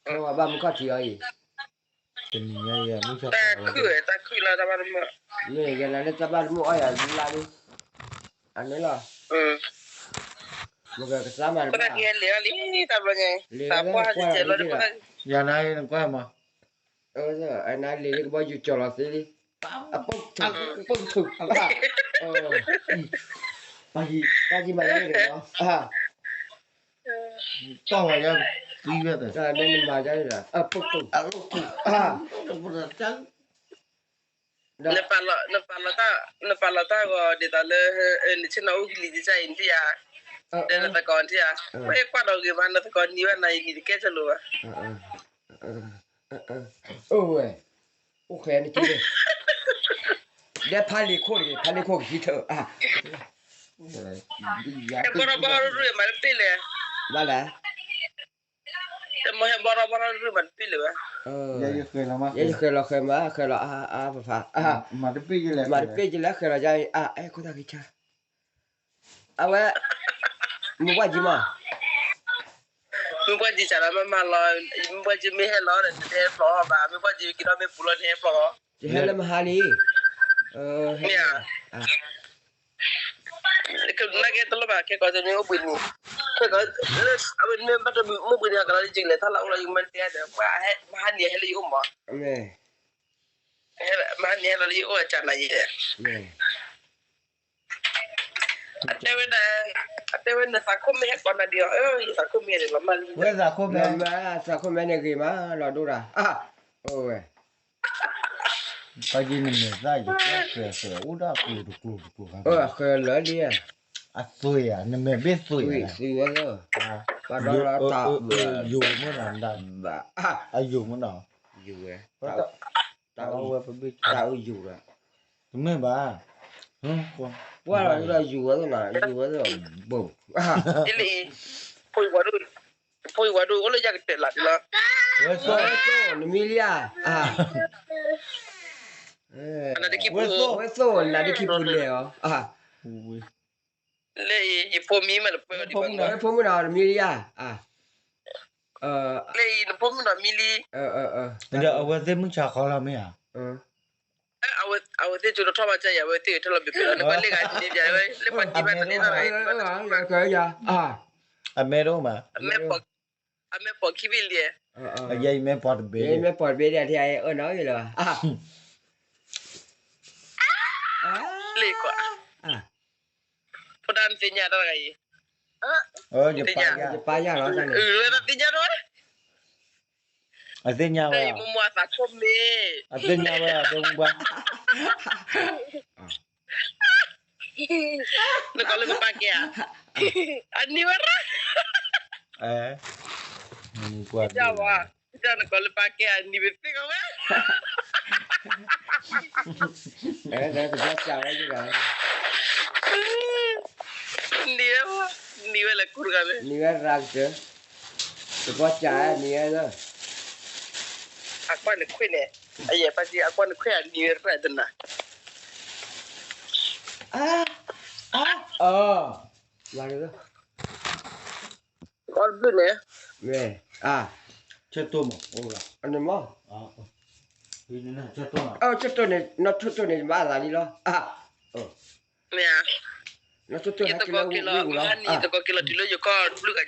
ဘၣ်မူခီၣ်ထံးအီၤအံၤ, တနံၤညါအံၤ တၢ်ခုၣ်လီၤတၢ်ဘၣ်တမုာ်, မ့ၢ်ယဲနၤလၢတၢ်ဘၣ်တမုာ်အီၣ်ယၤလါလံ, အန့ၣ်လီၤ, မ့ၢ်ကစၢ်မၤတဘၣ်, လံတၢ်ဘျီညါ, လံတၢ်ဘျီညါ, ယၤနၤနကွၢ်မး, နလံၤလံကဘီယူၤကၠီၤလီၤသ့လံ, အပုၢ်ထုး, ပုၢ်ထုး, ပၢ်ယံၤမၤယါန့ၣ်က့ၤလီၤ, တီၢ်ဝဲယါ, သံဝဲ, နမၤယါန့ၣ်ဒီး အပုၢ်ထုး, နပာ်လီၤတၢ်ဂီၤဒ်သိးလၢ နဆ့ၣ်နီၤအိၣ်ကလံၤကစၢ်အံၤနထံၣ်ဧါ, ဒီးနသကိးနထံၣ်ဧါ, ပှၤကွၢ်ဒီးဂ့ၤမး နသကိးနံၤဝဲနၤယလံၤတကဲစလိာ်ဘၣ် အိၣ်ဝဲ, အိၣ်ဃဲနက့ၤ, ဒဲဖးလံၤခိၣ်တဂ့ၤ, ဖးလံၤခိၣ်ကဟံးထၢၣ်, ဟဲဘီထီၣ်ဘီထီၣ်ရူၢ်မၤတပ့ၢ်လဲၣ်, ဘၣ်လဲၣ်, တမ့ၢ်ဟဲဘီထီၣ်ဘီထီၣ်ရူၢ်မၤတပ့ၢ်လဲၣ်ဝဲ, ယဃဲၤလီၤမး, ယဃဲၤလီၤဃဲၤမး, ဃဲၤလီၤအါအါဖးဖး, မၤတပ့ၢ်ယလဲၣ်, မၤတပ့ၢ်ယလဲၣ်, ဃဲၤလီၤယါအါ, အဲၣ်ခိၣ်သၣ်ခံဆါ အဝဲ, မုၢ်ပှၢ်ကံမး, မုၢ်ပှၢ်ကံစးလၢမၤမၤလီၤ, မုၢ်ပှၢ်ကံမ့ၢ်ဟဲလီၤဒီး နတဟဲဖျိးအီၤဘၣ်, မုၢ်ပှၢ်ကံက့ၤထီၣ်မ့ၢ်ပူၤလီၤ နဟဲဖျိးအီၤ, ယဟဲလၢမဟါလံ, မ့ၢ်ဧါ, နာ်က့တလိၣ်ဘၣ် ခဲကီးတမ့ၢ်အိၣ်ဘှံးနံၤ, ခဲကီး, အဝဲမ့ၢ်ဘၣ်တမ့ၢ်အိၣ်ဘှံးနံၤ ကလီၤလံယကလဲၤထီၣ်လၢအိၣ်လီၤ ယကမၤတဲဒီး မဟါန့ၣ်ဟဲလၢယအိၣ်မး, မဟါန့ၣ်ဟဲလၢယအိၣ်အကနၤယဲ အတဲဝဲဒၣ်, အတဲဝဲနသးခိၣ်မ့ၢ်ဟဲကိးနၤဒံးအီၤ, ယသးခိၣ်မ့ၢ်န့ၣ်လီၤမၢ်လံ, ဝဲသးခိၣ်မ့ၢ်, သးခိၣ်မ့ၢ်န့ၣ်ဂ့ၤမးလီၤဒိၣ်တၢ်, အိၣ်ဝဲ, ပှၤယနမဲာ်သၣ်ယကွၢ်ဃဲၤဃဲၤအိၣ်ဒၣ်ကျိၤတကျိၤတကျိၤ, ဃဲၤလၢလံ, အသွံၣ်ဧါ, နမဲာ်ဘ့ၣ်သွံၣ်, သွံၣ်ဝဲလီၤ, ပှၤဒီလီၤတၢ်, ယိၤမ့ၢ်နီၤ, အယိၤမ့ၢ်နီၤ, ယိၤဝဲ, တၢ်အုၣ်ယိၤဒီး, တမ့ၢ်ဘၣ်, ပှၢ်လီၤဒီးယိၤဝဲသ့နီၤ, ယိၤဝဲသ့, ဘိ, ဖိဝဲဒိၣ်, ဖိဝဲဒိၣ်အိၣ်လၢယၤကတၢၢ်လီၤ, ဝဲသိၣ်, နမံၤလံဧါ, ဝဲသိၣ်, နၤဒ့ခံပူၤလဲၣ်အီၤ, လၢယဖိမံၤမးတပၢၢ်, ဖိမုၣ်နီၤ နမံၤလံဧါ, လၢယဖိမုၣ်နီၤမံၤလံ, ဒီးအဝဲသ့ၣ်မုၢ်ဆါခီလီၤမ့ၢ်ဧါ, အဝဲသ့ၣ်ကၠိတထီၣ်ဘၣ်ကယၤ အဝဲသ့ၣ်ကထီၣ်လီၤဘ့ၣ်ဘ့ၣ်လီၤ နကွၢ်လၢဂၤန့ၣ်ယၤဝဲ လၢပှၤကံဘၣ်တန့ၢ်နီၤ အမဲတအိၣ်မး, အမဲပိာ်ခံဘ့ၣ်လံ, ယဲယမဲပိာ်တဘ့ၣ်, ယဲယမဲပိာ်တဘ့ၣ်ဒီး ထံအအၢနီၤလၢၤဘၣ်, လ့ၣ်ကွၢ်, ဖိဒါနသ့ၣ်ညါတၢ်တဂၤအံၤ, ယပာ်ယၤလီၤ, သ့ၣ်ညါတၢ်, အသ့ၣ်ညါဝဲ, မိၢ်မိၢ်အသးခိၣ်မ့ၢ်, အသ့ၣ်ညါဝဲအဒိၣ်မူဘၣ်, နကိးလၢပပၢ်ကဲဧါ, အနံၤဝဲရၣ်, နကိးလၢပၢ်ကဲဧါ နံၤဝဲသ့ၣ်ကီးဝဲ, နံၤဝဲ, နံၤဝဲလဲၤကူတဂၤလၢ, နံၤဝဲရၣ်ကတၢၢ်, တဘီစၢ်နံၤဝဲလၢ, အကွၢ်နခွ့ၣ်န့ၣ်, အယဲၢ်ပၢ်ကံ အကွၢ်နခွ့ၣ်အနံၤဝဲရၣ်တနၤ အီၣ်တဘျုးန့ၣ်, ဆၢတိၢ်မး, အန့ၣ်မး, ဆၢတိၢ်န့ၣ်, နီၢ်ထိၣ်ထိၣ်န့ၣ် မၤအသးလံလီၤ, မ့ၢ်ဧါ, နီၢ်ထိၣ်ထိၣ်ဟဲက့ၤလၢဝ့ၢ်ပူၤလီၤ, ယသကိးက့ၤလီၤတုၤလၢယကီၢ်တဘျုးဂၤညါဒီး,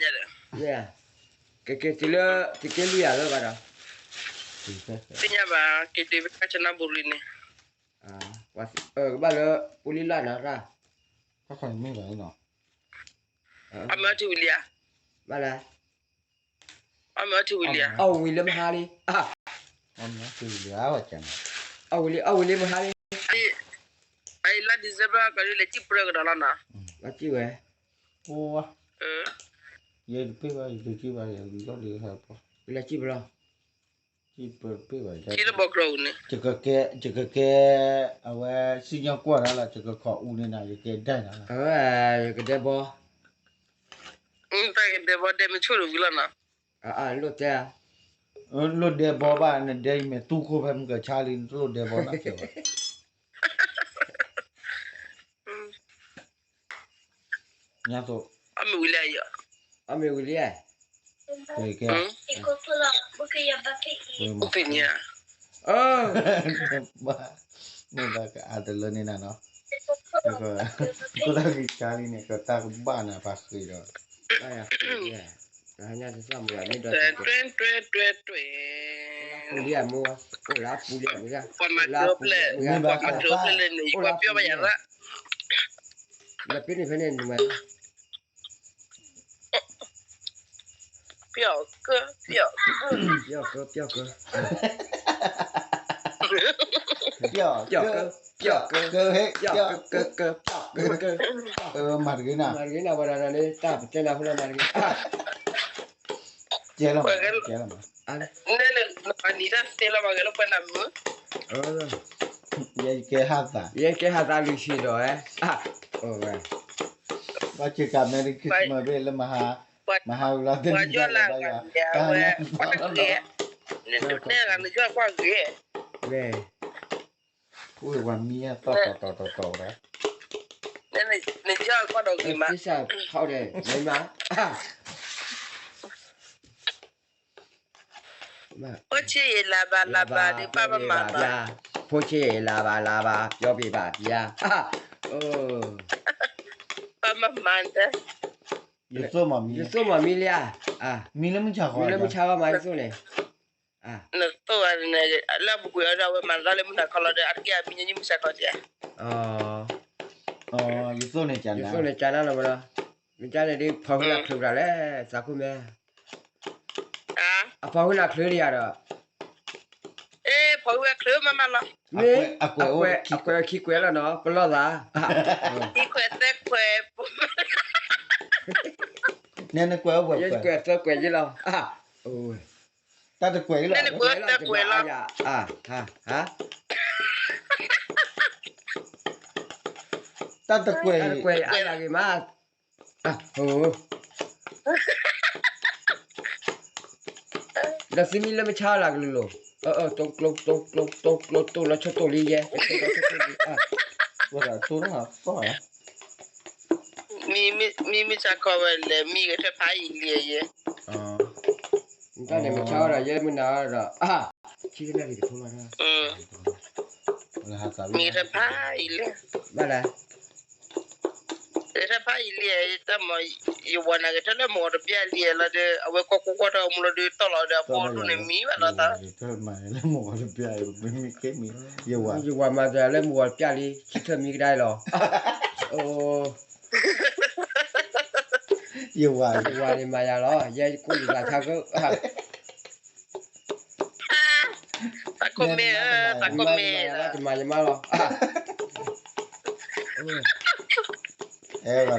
ကက့ၤတုၤလၢ သုးက့လွံၢ်ယၤလၢဘၣ်ဒီး, သ့ၣ်ညါဘၣ် က့ၤတုၤဖဲကၣ်စနဘူရံန့ၣ်, ကဘၣ်လၢ ပူလံလၢ်နၤရၣ်, အမ့ၢ်အီထံဝံၤလံဧါ, ဘၣ်လၢ, အမ့ၢ်အီထံဝံၤလံဧါ, အီၣ်ဝံၤလၢမဟါလံ, အီၣ်ဝံၤလံ အီၣ်ဝံၤလံမဟါလံ, အလါ December ကလဲၤစံၣ်ပြၢကဒီးလီၤနီၤ, လီၤစံၣ်ဝဲ, ယဲတပ့ၢ်ဘၣ် ယတစံၣ်ဘၣ် ယလီၤလံ, လီၤစံၣ်ပြၢ ထံလၢဘီကရၢအူန့ၣ်, ယကကဲ, အဝဲစံၣ်ညီၣ်ကွီၢ်တၢ်လီၤ ယကခိးအူန့ၣ်နၤ ယကဲဒၣ်နၤ, ယကဒဲဘီ, တၢ်ကဒဲဘီဒဲမ့ၢ်ဆိၣ်တဝံၤလီၤနီၤ, လိၣ်တဲ, လိၣ်ဒဲဘီဘၣ် နဒဲအံၤမ့ၢ်တူၢ်ခိၣ်ဖဲမုၢ်ကဆါလံ နတလိၣ်ဒဲဘီနီတစဲးဘၣ်, ညါသိး, အမ့ၢ်ဝံၤလံဧါ, အမ့ၢ်ဝံၤလံဧါ ကဲ, ဖဲညါ, ဘၣ်, မ့ၢ်ဘၣ်ကအါတလၢန့ၣ်နၤနီၤ, ကီၢ်တၢ်ဂ့ၢ်ကါလံန့ၣ် ကတၢ်ကဘၣ်နၤပှၤဃ့ဒီး, တွဲတွဲတွဲတွဲ, ပှၤမၤကျိၤဖျဲၣ်, ပှၤမၤကျိၤဖျဲၣ်လၢန့ၣ် ယကွၢ်ပျီဘၣ်ယၤရၣ်, လၢပ့ၤန့ၣ်ဖဲန့ၣ်နမၤ ပျီၣ်ကၢ, ပျီၣ်ကၢ, ပျီၣ်ကၢ, ပျီၣ်ကၢ, ပျီၣ်ကၢ, ပျီၣ်ကၢ, ပျီၣ်ကၢ, ပျီၣ်ကၢ, မၤတဂ့ၤနၤ, မၤတဂ့ၤနၤ ဝဲဒၣ်န့ၣ် တၢ်ပတဲနၤဖိလၢမၤတဂ့ၤ, ကဲလီၤ, ကဲလီၤမး, နနနံၤတၢ်သ့လီၤမးဂဲၤလၢပှဲၤနၤမုၢ်, ယကဲဟးသး, ယကဲဟးသးလွံၢ်ဆံဒီးဝဲ, ဘၣ်စၢၤကး Merry Christmas ဘ့ၣ်လၢ မဟါဝဲလီၤ တနံၤညါလၢဘၣ်ယွၤ, တၢ်ညါ, နယွၤကွၢ်ဂ့ၤ, ဝဲ, ဝဲမံသီၣ်တီတီတီတီဝဲ, နယွၤကွၢ်ဒီးဂ့ၤမး, ဖိဆံးယလၤဘၣ်လၤဘၣ်ဒ် ပၢ်မၤမၤ, ဖိဆံးယလၤဘၣ်လၤဘၣ် ပျီပံၤဘၣ်ပျါ, ပၢ်မၤမၤ, ယသိၣ်မီၤမံလံဧါ, မံလၢမုၢ်ဆါခီ, မံလၢမုၢ်ဆါခီမး ယသိၣ်န့ၣ်, နသိၣ်ဝဲန့ၣ်, လၢအပူၤကွံာ်အီၤဒီး အဝဲမၤတၢ်လၢမုၢ်နၤခီလီၤဒီး အတက့ၢ်အမံညီနုၢ်မုၢ်ဆါခီကဲ, ယသိၣ်န့ၣ်ကနၤ, ယသိၣ်န့ၣ်ကနၤလီၤဝဲလီၤ, မ့ၢ်ကန့ၣ်ဒ် ဖီၣ်ဃုာ်နၤချုးတၢ်လဲၣ် သးခိၣ်မဲ, အဖီၣ်ဃုာ်နၤချုးလံဧါဒီး, အဖီၣ်ဃုာ်နၤချုးမးမးလီၤ, မ့ၢ်, အကွဲးခံကွဲးလီၤနီၤ ပလီၢ်သး, ခံကွဲးသၢကွဲး, နကွဲးအိၣ်ပှဲၤ, ယကွဲးသၢကွဲးယ့လီၤ, တၢ်တကွဲးအံၤလီၤ, နကွဲးသၢကွဲးလီၤ, တၢ်တကွဲးအံၤ, တၢ်တကွဲးအံၤအါယၤဂ့ၤမး, ဒီးသုမံလၢမုၢ်ဆါလၢကလူၤလိၤ, တိၢ်တိၢ်တိၢ်တိၢ်တိၢ်တိၢ်လီၤဆီတိၢ်လံယဲ, ဝဲဒၣ်တိၢ်လီၤ, မံမုၢ်ဆါခီဝဲလဲၣ် မံဂဲၤထၢၣ်ဖးယံာ်လံယဲ, တၢ်န့ၣ်မုၢ်ဆါဒီး ယဲမုၢ်နၤဒီး, ဆံကနၣ်က့ၤတဖိလီၤ, မံဂဲၤထၢၣ်ဖးယံာ်လံ, ဘၣ်လဲၣ် ဂဲၤထၢၣ်ဖးယံာ်လံ, တၢ်မၤ, ယဝၤနၤဂဲၤထၢၣ်လၢမုၢ်ဂီၤတပျၢ်လံလီၤဒီး အဝဲကွၢ်ကွၢ်ကွၢ်ထီၣ်မူလီၤဒီး တီၢ်လီၤဒီးအဖိဒိၣ်န့ၣ်မံဘၣ်လီၤသး, ယဝၤမၤတၢ်လၢမုၢ်ဂီၤတပျၢ်လံ ဆံထၢၣ်မံကဒါလီၤ, ယဝၤ, ယဝၤန့ၣ်မၤယၤလီၤ ယဲယကူၣ်ယသးဆါကၢ, သးခိၣ်မဲၢ်ဧၢ သးခိၣ်မဲၢ်, တမၤယမါလီၤ, အဲဝဲ,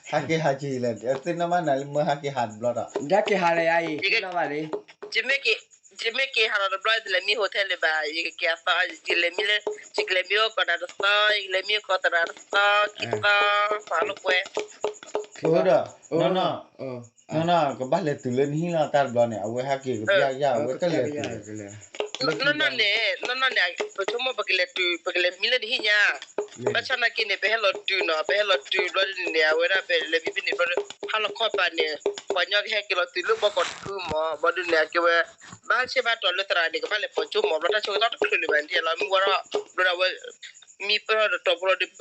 ဟဲက့ၤဟးက့ၤလဲၣ် သ့ၣ်နီၣ်ဘၣ်နၤလၢမ့ၢ်ဟဲက့ၤဟးတဘျီဒီး, ဟဲက့ၤဟးလၢယၤအံၤ သ့ၣ်နီၣ်ဘၣ်လံ, ယမ့ၢ်က့ၤဟးလီၤတဘျီ ယတလဲၤမံဟိုထဲလဲၣ်ဘၣ် ယကက့ၤအသီ ယလဲၤမံလၢ, ယကလဲၤမံအိၣ်ကီးနၤတသီ ယကလဲၤမံအိၣ်ကီးသရၣ်တသီ ခံသီ, ပှၤလိာ်ကွဲ, ဒီး, နီၢ်နီၢ်, နီၢ်နီၢ် ကဘၣ်လဲၤတုၤလၢနဟံၣ်လီၤ တၢ်တဘျီန့ၣ် အဝဲဟဲက့ၤကပျၢ်ယၤ အဝဲကလဲၤတုၤ နီၢ်နီၢ်န့ၣ် နီၢ်နီၢ်န့ၣ် ပဆိကမိၣ်ပကလဲၤတုၤ ပကလဲၤမံလၢနဟံၣ်ညါ, ဘၣ်ဆၣ်နာ်က့န့ၣ် ပဟဲလီၤတုၤနီၤ ပဟဲလီၤတုၤဘျီဒ်န့ၣ် အဝဲဒၣ်ပလဲၤမံဖဲန့ၣ်ဘျီဒီး ဟါလီၤခီပၤန့ၣ် ပှၤညီကဟဲက့ၤလီၤတုၤလၢဘီကီးတဖုမး ဘျီဒ်န့ၣ် အကဲဝဲ ဘၣ်ဆၣ်ဘၣ်တီၤလၢသရၣ်န့ၣ် ကဘၣ်လဲၤပိာ်ကၠိမး ဘျီတၢ်ဆိကတၢၢ်တချုးလၢၤဘၣ်န့ၣ်လီၤ မ့ၢ်ဝဲဒီး ဘျီဒီးအဝဲ မံပၢၢ်ထီၣ်ဒီးတီၤဖိလီၤဒီး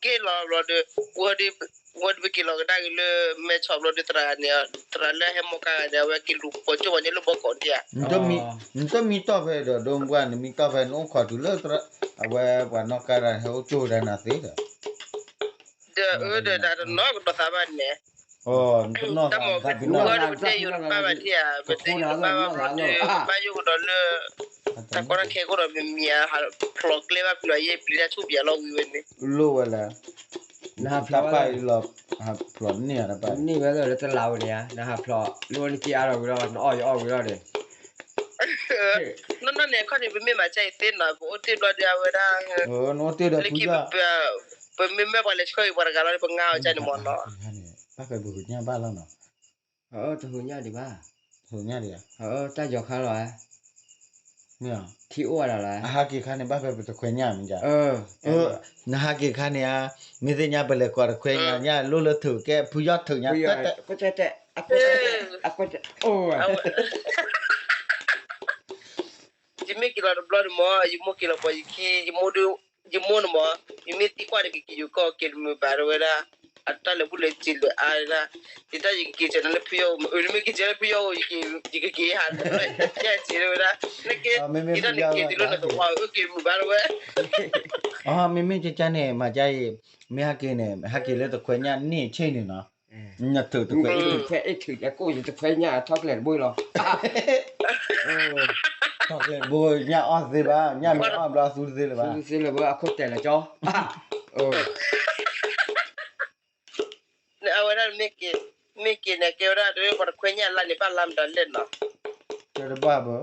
က့ၤလီၤဘျီဒီး ဝဲဒီး ဝဲဒၣ်ပက့ၤလီၤကဒါက့ၤလၢ မဲဆီးဘျီဒီးသရၣ်န့ၣ် သရၣ်လၢဟဲမီၢ်ကါဂၤန့ၣ် အဝဲက့ၤလူၤပိာ်ကၠိပှၤညီလၢဘီကီးဒံးဧါ, နတမံတီၢ်ဖဲဒီး ဒိၣ်ဘှၢ် နမံတီၢ်ဖဲနအိၣ်ခိးတုၤလၢ အဝဲပှၤနီၢ်ကါဂၤန့ၣ် ဟဲအိၣ်ကၠိဝဲဒၣ်နၤသ့ဒီး ဒီးအၢဒီးတၢ်တနီၤကဒီးသးဘၣ်န့ၣ်, တၢ်မ့ၢ်ပတဲယိၤတဘၣ်ဘၣ်ဒံးဧါ ပတဲယိၤတဘၣ်ဘၣ်ဘျီဒီး ဘၣ်ယိၣ်ကဒီးလၢ တၢ်ကီတၢ်ခဲကအိၣ်ဒီးမံၤမံၤဧါ ဖျိးကျဲဘၣ်ဖျိးယဲၢ်ပျံၤတၢ်ဆူၣ်ပၠးလီၤဝံၤဝဲန့ၣ်, လိၣ်ဝဲလဲၣ်, နဟးဖျိးလီၤ, ဖျိးန့ၢ်တဘၣ်, န့ၢ်ဝဲလၢတလးဝဲန့ၣ်ဧါ နဟးဖျိး လိၣ်နက့ၤအါထီၣ်ဝံၤလီၤ နအီၣ်ယအီၣ်ဝံၤလီၤန့ၣ် နီၢ်နီၢ်န့ၣ် အခီၣ်န့ၣ် ပမ့ၢ်မၤကၢ်အံၤသ့နီၤ ပအိၣ်တ့ၢ်ဘျီဒီးအဝဲဒၣ် နအိၣ်တ့ၢ်ဒီးဖုယီၢ် ပမ့ၢ်မၢပှၤလဲၤဆှၢအံၤပှၤတဂၤလီၤ ပငါအီၤကၢ်န့ၣ်မ့ၢ်နီၤ ဘၣ်ဖဲပဟူးညၣ်ဘၣ်လီၤနီၤ တဟူးညၣ်ဒံးဘၣ် တဟူးညၣ်ဒံးဧါ တၢ်ယီၤခါလီၤဧါ ထံအိၣ်ဝဲဒၣ်လီၤဧါ အဟးက့ၤခါန့ၣ် ဘၣ်ဖဲပတခွဲညၣ်မ့ၢ်ဧါ နဟးက့ၤခါန့ၣ်ဧါ မ့ၢ်သ့ၣ်ညါပလဲၤကိးတခွဲညၣ် ညၣ်လိၣ်လၢထုးကဲ ဖုယီၢ်ထုးညၣ် တၢ်တၢ် အကွၢ်, အကွၢ်, အိၣ်ဝဲ, ယမ့ၢ်က့ၤလီၤတဘျီန့ၣ်မၢ် ယမိၢ်က့ၤလီၤပှၤယခံ, ယမိၢ်ဒုး, ယမိၢ်န့ၣ်မၢ်, ယမ့ၢ်သံကွၢ်န့ၣ် ကက့ၤယိၤကီၢ်က့ၤတမုာ်ဘၣ် တဲဝဲဒၣ်, အတၢ်လဲၤဘူၣ်လဲၤစံးလၢအါဒၣ်, ယတၢ်ယကက့ၤစၢၤနၤလၢဖုယီၢ်, အၢ နမ့ၢ်က့ၤစၢၤလၢဖုယီၢ်အိၣ် ယကက့ၤဟးလၢညၣ်စံး တဲဝဲဒၣ်, နက့ၤ, ယတၢ်န့ၣ်က့ၤတုၤလၢနသဝီ အၢ က့ၤတမုာ်ဘၣ် တဲဝဲ, မ့မ့ၢ်ကကန့ၣ် မၤကါအံၤ, မ့ၢ်ဟဲက့ၤန့ၣ် ဟဲက့ၤလၢတခွဲညၣ်န့ၢ်ဆ့ၣ်န့ၣ်နီၤ, နထုးတခွဲ, ထုးတခွဲညၣ်ထီၣ်ကျဲတဘိလီၤ, ထီၣ်ကျဲတဘိ ညၣ်အီၣ်သ့ဘၣ်, ညၣ်မ့ၢ်အီၣ်ဘျီသူတသ့လၢၤဘၣ်, သူတသ့လၢၤဘၣ် အခိၣ်တဲာ်လၢကၠီ, အဝဲဒၣ်, မ့ၢ်က့ၤန့ၣ် ကဲဝဲဒၣ် ပှၤတခွဲညၣ်လါန့ၣ် ဘၣ်လါမတၤလဲၣ်နီၤ, ကဲတဘၣ်ဘၣ်,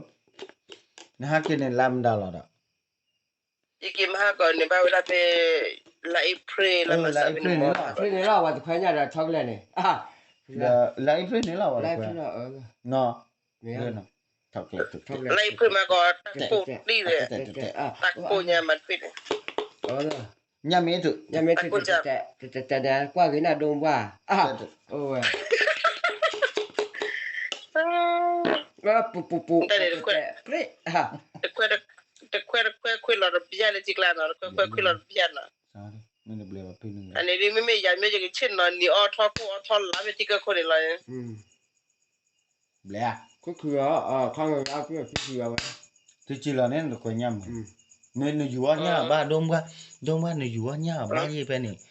နဟဲက့ၤန့ၣ်လါမတၤလီၤဒီး ယက့ၤမဟါကီးန့ၣ် ဘၣ်ဝဲဒၣ်ဖဲ လါအ့ဖြ့ၣ် လါမၤစးဖဲန့ၣ်မၢ်, ဖဲန့ၣ်လီၤ ပှၤတခွဲညၣ်ဒီး chocolate န့ၣ်, လါအ့ဖြ့ၣ်န့ၣ်လီၤ ပှၤတခွဲ, လါအ့ဖြ့ၣ်မးကီး တၢ်ကိၢ်တံၢ်ဒီး, တၢ်ကိၢ်ညါမၤတဖ့ၣ်န့ၣ်, ညၣ်မ့ၢ်ထုး, ညၣ်မ့ၢ်ထုး, တတဲန့ၣ် ကွၢ်က့ၤနၤဒိၣ်ဘၣ်, အိၣ်ဝဲ ပူၤပူၤပူၤ, တခွဲတခွဲခွံလီၤတပျၢ်လၢထံကျါနီၤ, တခွဲခွဲခွံလီၤတပျၢ်နီၤ, န့ၣ်ဒ်မ့မ့ၢ်ယၤမ့ၢ်ယကဆ့ၣ်နီၤ နံၤအီၣ်ထီၣ်ကိၢ်အီၣ်ထီၣ်လါ မ့ၢ်ထံကၢခိၣ်န့ၣ်လီၤ, ဘျဲၣ်, ခူၣ်ခုၣ်အီၤ, ခါဂၤအီၣ်ကွံာ်အီၤခူၣ်ခုၣ်အီၤဝဲ, ထံကၠံလီၤန့ၣ် နတခွဲညၣ်မုာ်, နယူၤအီၣ်ညၣ်ဘၣ်ဒိၣ်ဘၣ်, ဒိၣ်ဘၣ် နယူၤအီၣ်ညၣ်ဘၣ်ယံၤဖဲန့ၣ်,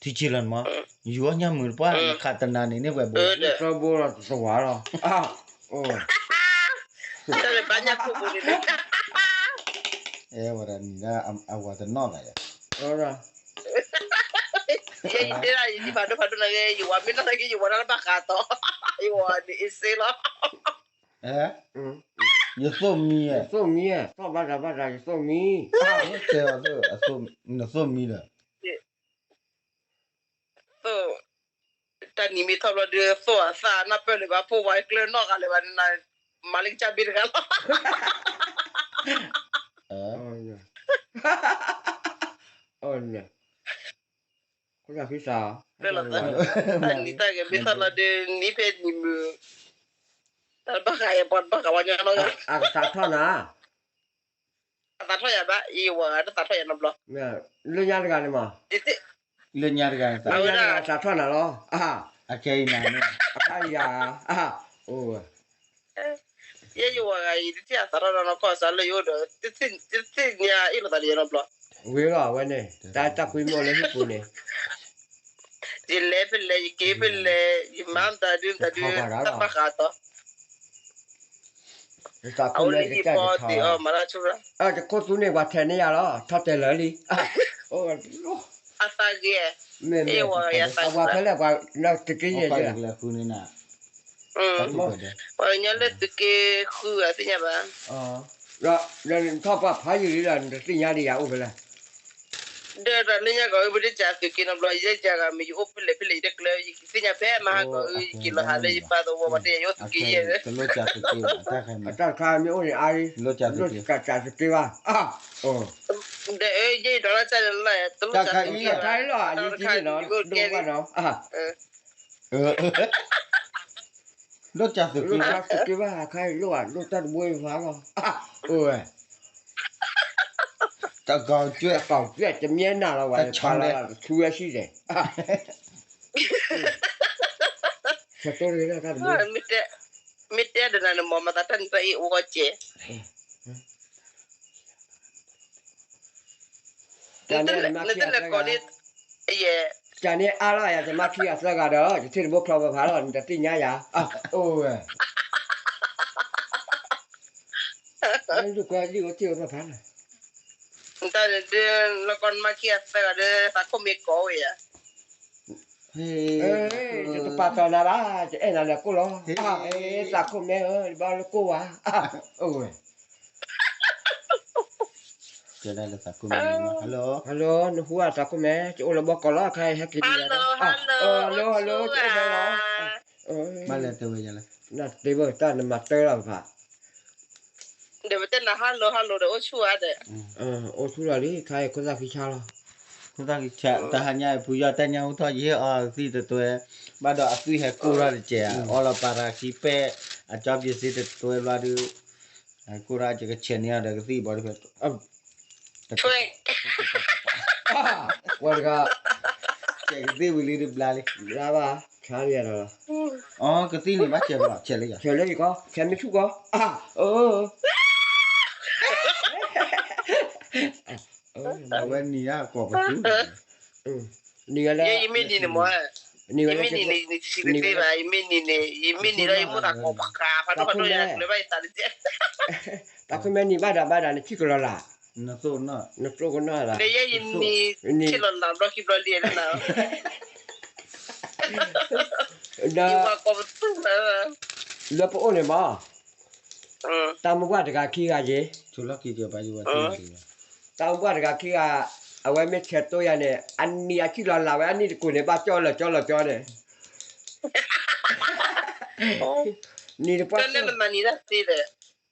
ထံကၠံလီၤန့ၣ်မၢ်, ယူၤအီၣ်ညၣ်မုာ်တပှၢ် နခးတနၤန့ၣ်န့ၢ်ပှဲၤဘိ, တဘိလီၤတဝၤလီၤ, အဲဝဲဒၣ်နံၤဒၣ်အဝၤတနီၣ်ဘၣ်ယၤ, ယတဲဒၣ်ယဖးဒိၣ်ဖးဒိၣ်နဂ့ၤ ယဝၤမ့ၢ်နီၢ်သးက့ယဝၤတၢ်လၢဘၣ်ဃးတီၤ, ယဝၤန့ၣ်အ့စ့လီၤ, ယသိၣ်မံ, ယသိၣ်မံ, သီၣ်ဘၣ်တၢ်ဘၣ်တၢ် ယသိၣ်မံ, တဲအီၤ, နသိၣ်မံဒီး သိၣ်, တၢ်နံၤမ့ၢ်ထီၣ်ဘျီဒီး သိၣ်အသၣ်နၢ်ပၢၢ်လၢၤဘၣ် ဖိဝဲကျၢၤနီၢ်ဂၤလၢၤဘၣ်န့ၣ်, မၤလၢကစၢ်ဘ့ၣ်တဂၤလီၤ, တၢ်နံၤတၢ်ဂဲၤမ့ၢ်ထီၣ်လီၤဒီး နံၤဖဲနံၤမုာ်, တၢ်ဘၣ်ဃးယပှၤတဘၣ်ဃးဝဲညီနီၢ်ဂၤ, အကသးထီၣ်နၤ အသးထီၣ်ယၤဘၣ်, ယဝၤဂၤတသးထီၣ်ယၤနီတဘျီ, လၢညါတဂၤန့ၣ်မး, လၢညါတဂၤန့ၣ် အသးထီၣ်နၤလီၤ, အခဲအံၤနၤန့ၣ်, အခါယၤ, အိၣ်ဝဲ, ယဲယဝၤဂၤအံၤ တထံၣ်အသးထီၣ်နီၢ်နီၢ်ကီၢ်စးလၢယအိၣ်ဒီး, တသ့ၣ်ညါအ့ၣ်လိာ်သးဒီးယနီတဘျီ, ဝံၤလီၤအဝဲန့ၣ် တၢ်တၢ်ကွံမ့ၢ်အိၣ်လၢဟံၣ်ပူၤန့ၣ်, ယလဲၤဖဲလဲၣ် ယက့ၤဖဲလဲၣ် ယမၤမတၤဒုမတၤဒု တၢ်ဘၣ်ဃးတီၤ အအိၣ်လၢဟံၣ်ဖီသ့ၣ်အီၤမၤတၢ်ဆိ, ယခိၣ်သူန့ၣ် ပှၤထဲးန့ၢ်ယၤလီၤ ထီၣ်တဲာ်လၢာ်လံ, အသးဂ့ၤ, အဝၤဖဲလဲၣ် ပှၤလၢသုးက့ယဲၢ်, ပှၤကညီလၢသုးက့ဃုဂၤသ့ၣ်ညါဘၣ်, ဒီးထီၣ်ပှၤဖးယံာ်လံဒီး နတသ့ၣ်ညါဒံးယၤအိၣ်ဖဲလဲၣ် ဒီးတၢ်လၢညါကီး ပတစးသုးက့နီတဘျီ ယဲယၤဂၤမ့ၢ်ယအိၣ်ဖဲလဲၣ်ဖဲလဲၣ် ယတကျၢၤ ယသ့ၣ်ညါဖဲမဟါကီး ယက့ၤလီၤဟးလၢယပၢ်သဝီ ပှၤတဲယၤယအိၣ်သုးက့ယဲၢ်, တၢ်တခါမ့ၢ်အိၣ်န့ၣ်အါ, တလိၣ်စးသုးက့ဘၣ်, ဒီးယဲယဒီးလၢစၢ်လၢ် တလိၣ်စးသုးက့ဘၣ်, တၢ်တခါမ့ၢ်အိၣ်န့ၣ်အါ, ဒိၣ်စးသုးက့ဘၣ်, ဒိၣ်စးသုးက့ဘၣ် ခါအံၤလိၣ်ဘၣ် လိၣ်တၢ်တဘိအံၤဖးလီၤ, အိၣ်ဝဲ တၢ်ကီၢ်ကၠွဲၣ် တၢ်ကီၢ်ကၠွဲၣ် တမ့ၢ်နၤလီၤဝဲ တၢ်ဆါလီၤ တဆူဝဲဆံၣ်ဒဲး, ဆၢတိၢ်တဂ့ၤတၢ်တဘိ, မ့ၢ်တဲဒီးနၤန့ၣ် မ့ၢ်မၤသးတၢ်နံၤတၢ်အ့ၣ်အိၣ်ဂီၢ်ကဲး တၢ်န့ၣ်မၤခံဂၤသၢဂၤဒီး ယထံၣ်တဘိချီပဖးလီၤ နတသ့ၣ်ညါယၤ, အိၣ်ဝဲ, ဒုးကွၢ်ဒုးအိၣ်ထံၣ်အိၣ်ဖးဖးလီၤ, တၢ်န့ၣ်ဒုး လီၤကီနမၤခံဂၤသၢဂၤဒီး သးခိၣ်မ့ၢ်ကိးဝဲယၤ တပာ်တီၤနၤဘၣ် ယအဲၣ်နၤဒီးကိၢ်လီၤ, သးခိၣ်မဲဧၢ ဘၣ်လၢကိၢ်ဝဲ, အိၣ်ဝဲ hello, hello နဟူအသးခိၣ်မဲ ယအိၣ်လၢဘီကီးလီၤ ခါအံၤဟဲက့ၤဒံးယၤဒီး, hello, hello ယအဲၣ်နၤလီၤ, မၤလဲၤတဲဝဲယၤလဲၣ်, နတဲဘၣ်တၢ်နမၤတၢ်လီၤဖး ဒီးပတဲနၤ hello hello ဒီးအိၣ်ဆူၣ်ဧါဒီး, အိၣ်ဆူၣ်လီၤလံ ခါအံၤခိၣ်သၣ်ခံဆါလီၤ, ဟူထီၣ်က့ၤ တဟါညါအံၤ ဖုယီၢ်တၢ်ညါဟူထီၣ်ယဟ့ၣ်အီသံၣ်တတွဲ, ဘၣ်ဒီးအသွံၣ်ဟဲကိၢ်ထီၣ်တစဲး, အီလီၤပာ်တၢ်ခံပဲၣ်, အကၠီပျ့ၤစ့တတွဲဘျီဒုး, ကိၢ်ထီၣ်ကကဆဲးန့ၢ်အီၤဒီးကသံၣ်ဘီတဖျၢၣ်, ဝဲတဂၤ, ကဲကသံၣ်ဝံၤလံတဘျါလံ, ဘျါဘၣ်, ခါလံဒီး, အကသံၣ်န့ၣ်ဘၣ်ဆဲးလီၤ, ဆဲးလၢယၤ, ဆဲးလၢယၤကီး, ဆဲးမ့ၢ်ဆူၣ်ကီး, အဝဲနံၤဒၣ် ကိးပသူ, နံၤဝဲလၢ, ယမ့ၢ်နံၤန့ၣ်မ့ၢ်, ယမ့ၢ်နံၤန့ၣ် နစံးကသ့ဘၣ်, ယမ့ၢ်နံၤန့ၣ် ယမ့ၢ်နံၤဒီးယမိၢ်သးကိးပဃာ် ဖးဒိၣ်ဖးဒိၣ်ယၤကျၢၤဘၣ်ယသးတကဲ, တၢ်ခိၣ်မဲနံၤဘၣ်ဒၣ်ဘၣ်ဒၣ် နထံၣ်ကလီၤလး, နသိၣ်ကနီၣ်, နသိၣ်ကနီၣ်လၢ, ယဲယနံၤ, ထံၣ်လီၤလးဘျီခံဘျီလံလၢနၤ ဒီး, လၢပအိၣ်န့ၣ်မး, တၢ်မုၢ်ပှၢ်တဂၤခံဂၤယ့ၢ်, တၢ်မုၢ်ပှၢ်တဂၤခံဂၤ, အဝဲမ့ၢ်ဆဲးတိၢ်ယၤန့ၣ် အနံၤအထံၣ်လီၤလးဝဲအနံၣ်တကိးန့ၣ် ဘၣ်ကၠီလီၤကၠီလီၤကၠီန့ၣ်, နံၤတပှၢ်တၢၢ်,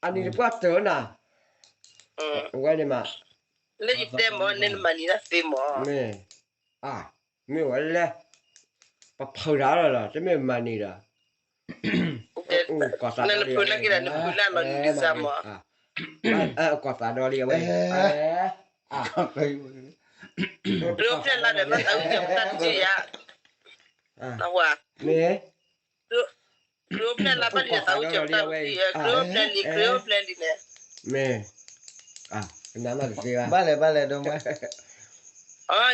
အနံၤတပှၢ်တၢၢ်နၤ, အဝဲန့ၣ်မး, လၢယတဲမ့ၢ် နမၤနံၤတၢ်သ့မ့ၢ်, မ့ၢ်, မ့ၢ်ဝဲလဲၣ်, ပဖုးတၢ်လီၤလီၤ တမ့ၢ်မၤနံၤဒီး, နဖုးလၢက့ၤဒီး နဖုးလၢလီၤနံၤဒ်စၢ်မ့ၢ်, ကီၢ်သးဒီလံအဝဲ, ခရံာ်အိၣ်ဖျဲၣ်လါဒီး ဘၣ်သးဝံၣ်စၢၤပတၢ်တစုယၤ, မ့ၢ်, ခရံာ်အိၣ်ဖျဲၣ်လါဘၣ်လံဒီး သးဝံၣ်စၢၤပတၢ်တစုယၤ, ခရံာ်အိၣ်ဖျဲၣ်လံ ခရံာ်အိၣ်ဖျဲၣ်လံန့ၣ်, မ့ၢ်, ဘၣ်လဲၣ်ဘၣ်လဲၣ်ဒိၣ်မး,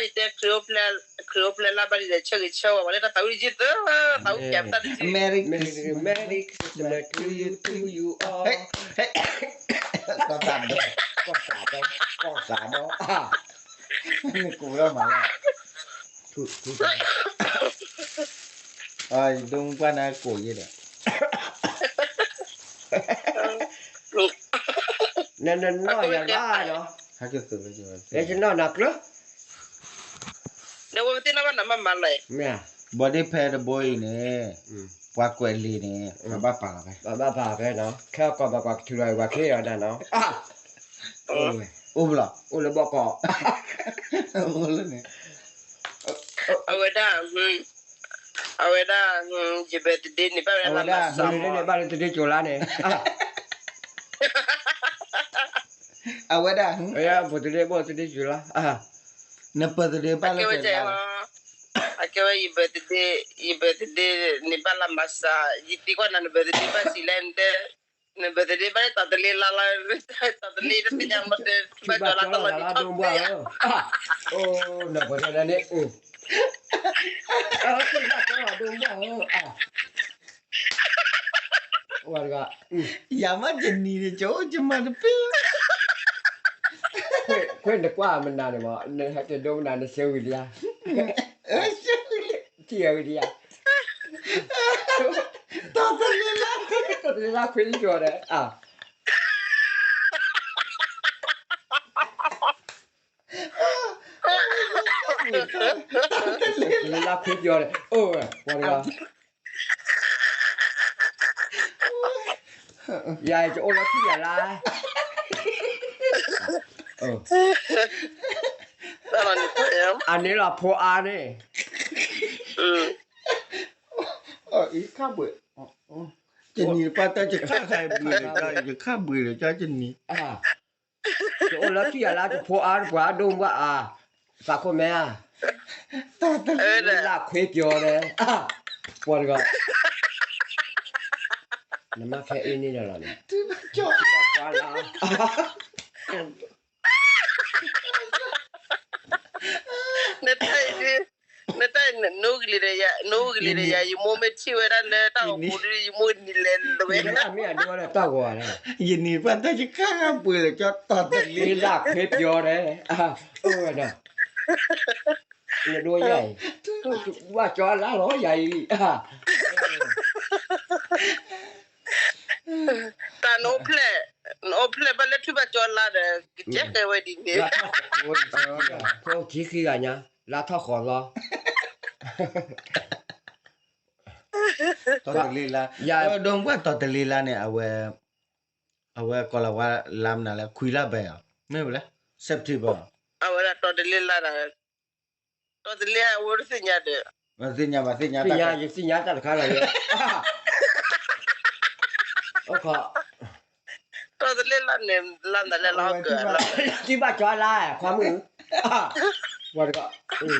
ယတဲ, ခရံာ်အိၣ်ဖျဲၣ်လါဘၣ်လံဒီး ဆၢဂ့ၤဆၢဝါဝဲလၢတၢ်သးဝံၣ်တစုသၢ, သးဝံၣ်စၢၤပတၢ်တစု, Merry Christmas, Merry Christmas to you, to you all, ကီၢ်သးဒီ, ကီၢ်သးဒီ, ကီၢ်သးဒီ, နကိးထီၣ်မးလၢ, ဒိၣ်မးပှၢ်နၤကိးယဲဒီး, နနီၢ်ယၤဘၣ်ဒီး, ဟဲက့ၤသုးလၢ, ယနီၢ်နၤကျၢၤ, ဒီးဝဲပသ့ၣ်နီၣ်ဘၣ်နၤမးမးလီၤ, မ့ၢ်, ဘီဒ့ဖဲတဘိအံၤန့ၣ်, ပှၤကွဲးလံာ်န့ၣ် ပဘၣ်ပာ်လီၤဖဲ, ပဘၣ်ပာ်ဖဲနီၤ, ခဲအကီၢ်ဘၣ်ကွၢ်ကထုးလီၤဝဲခဲအံၤဒီးနီၤ, အိၣ်ဘၣ်လီၤ, အိၣ်လၢဘီကီး, အိၣ်လၢန့ၣ်, အဝဲဒၣ်, အဝဲဒၣ်, ယ birthday န့ၣ် ဘၣ်ဝဲဒၣ်လါမၤစၤမး, ဘၣ်လၢတဒ့ကၠိၤလါန့ၣ်, အဝဲဒၣ်, ဘၣ်တဒ့ကၠိၤလါ, န birthday ဘၣ်လၢတဒ့ကၠိၤလါ, အကဲဝဲ ယ birthday, ယ birthday န့ၣ်ဘၣ်လါမၤစၤ, ယသံကွၢ်နၤ န birthday ဘၣ်ဆံးလဲၣ်, န birthday ဘၣ်လၢတီၤတလ့လါလီၤ, တီၤတလ့တသ့ၣ်ညါမ့ၢ်, ဘၣ်ကၠီၤလါတလီၤလံထီၣ်, န birthday န့ၣ်, ဘၣ်ကၠီၤလါဒိၣ်ဘၣ်ဧၢ, ဝဲတဂၤ, ယၤမ့ၢ်ယနံၤန့ၣ် ယအိၣ်ယမၤတပ့ၢ်, ခွဲးနကွၢ်မနုၤန့ၣ်မ့ၢ်, နဟဲက့ၤဒိမနုၤ နဆၢဝံၤလံဧါ, ထံၣ်ဝံၤလံဧါ, တီၤတလ့လါ, တီၤတလ့လါခွံကၠီၤဒီး, လါခွံကၠီၤဒီး, အိၣ်ဝဲ, ပှၤတဂၤ, ယၤယအိၣ်လၢထံၣ်ယၤလါ, အန့ၣ်လီၤဖိအါန့ၣ်, ယခါဘှံး, ယနံၤပှၤတၢ်ယခါဘှံးလၢကၠီ, ယခါဘှံးလၢကၠီယနံၤ, ယအိၣ်လၢထံၣ်ယၤလါ ယဖိအါတပှၤဒိၣ်မးအါ, သးခိၣ်မဲဧါ, လါခွံကၠီၤဒီး, ပှၤတဂၤ, နမါခဲအံၤန့ၣ်ဒီးလီၤန့ၣ်, နတၢ်အံၤ, နတၢ်အံၤ နအိၣ်ကလံၤဒီးယၤ, နအိၣ်ကလံၤဒီးယၤ, ယမိၢ်မ့ၢ်ထံၣ်ဝဲဒၣ်လၢတၢ်အိၣ်ပူၤဒီး ယမိၢ်နံၤလဲၤလၢဝဲ, ယနံၤပှၤတၢ်ယခါဘှံးလၢကၠီတီၤတလ့လါခွံကၠီၤဒီး, အိၣ်ဝဲဒၣ်, နဒိယၤအံၤ, ဘၣ်ကၠီလါလီၤယၤအံၤ, တၢ်နအိၣ်ဖျဲၣ်, နအိၣ်ဖျဲၣ်ဘၣ်လၢထံၣ်ဘၣ်ကၠီလါဒီး ကကဲဃဲဝဲဒ်န့ၣ်, ဖိခံခံဂၤညါ, လါထီၣ်ဃီၤလီၤ, တီၤတလ့လါ, ဒိၣ်မးပှၢ်တီၤတလ့လါန့ၣ် အဝဲ, အဝဲကီၤလၤဝါလါမနုၤလဲၣ်, ခွံလါဘဲဧါ, မ့ၢ်ဝဲလဲၣ်, September, အဝဲဒၣ်တီၤတလ့လါဒီး တီၢ်တလ့ဟဲဝဲတသ့ၣ်ညါဒီး, သ့ၣ်ညါဘၣ်သ့ၣ်ညါ, ယသ့ၣ်ညါတၢ်တခါလီၤ, အိၣ်ခိး, တီၢ်တလ့လါန့ၣ် လါနၤလဲၣ်လီၤကၢၤလီၤ, ထံၣ်ဘၣ်ကၠီလါ ခွါမုၣ်, ဝဲတကီး,